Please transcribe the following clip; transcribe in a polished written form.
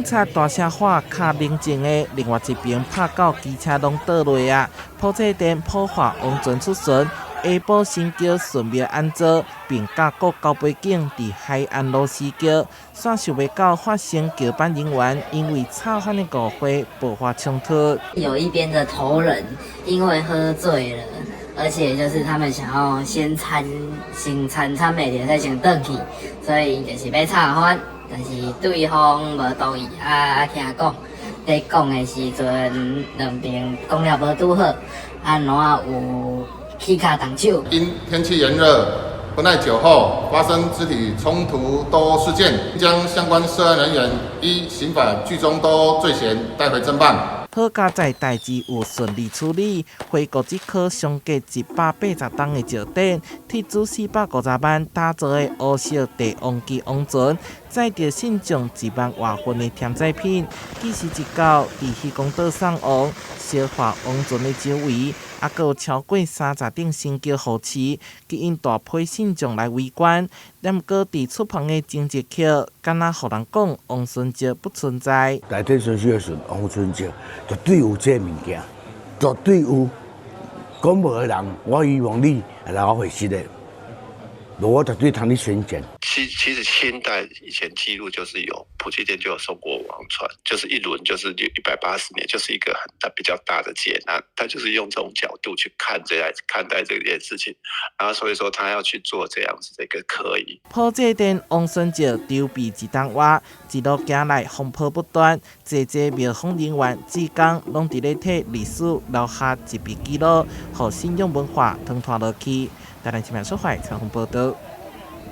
察大聲喊較冷靜的，另外一邊拍到機車攏倒落啊！埔仔殿普化王船出巡，下晡神轎順廟安座，並駕各交背景佇海岸路司橋，煞想袂到發生轎班人員因為吵番的誤會爆發衝突。有一邊的頭人因為喝醉了，而且就是他們想要先參先參參袂著，再先轉去，所以就是欲吵番，但是對方無同意啊，聽講佇講的時陣，兩邊講了無拄好，啊，攏有起跤動手。因天氣炎熱，不耐酒後發生肢體衝突鬥毆事件，將相關涉案人員依刑法聚眾鬥毆罪嫌帶回偵辦。好佳哉代誌有順利處理，恢復這顆相隔180冬的石典，鐵資450萬打造的烏色帝王級王船，載著信眾1萬外份的添載品，其時一到，佇漁光島送王，燒化王船的周圍，猶閣有超過30頂神轎護持，吸引大批信眾來圍觀。毋過佇出帆的前一刻，敢若予人講王孫石不存在。大體巡視的時陣，王孫石絕對有這物件，絕對有。講無的人，我希望你來我會識的，無我絕對通你宣戰。其實清代以前記錄就是有普濟殿就有送過王船，就是一輪就是180年，就是一個很大比較大的劫難。他就是用這種角度去看這來看待這件事情，然後所以說他要去做這樣子的一個刻意。普濟殿王孫石籌備一冬外，一路行來風波不斷，濟濟廟方人員志工攏佇咧替歷史留下一筆記錄，予信仰文化傳傳落去。台南新聞小懷採訪報道。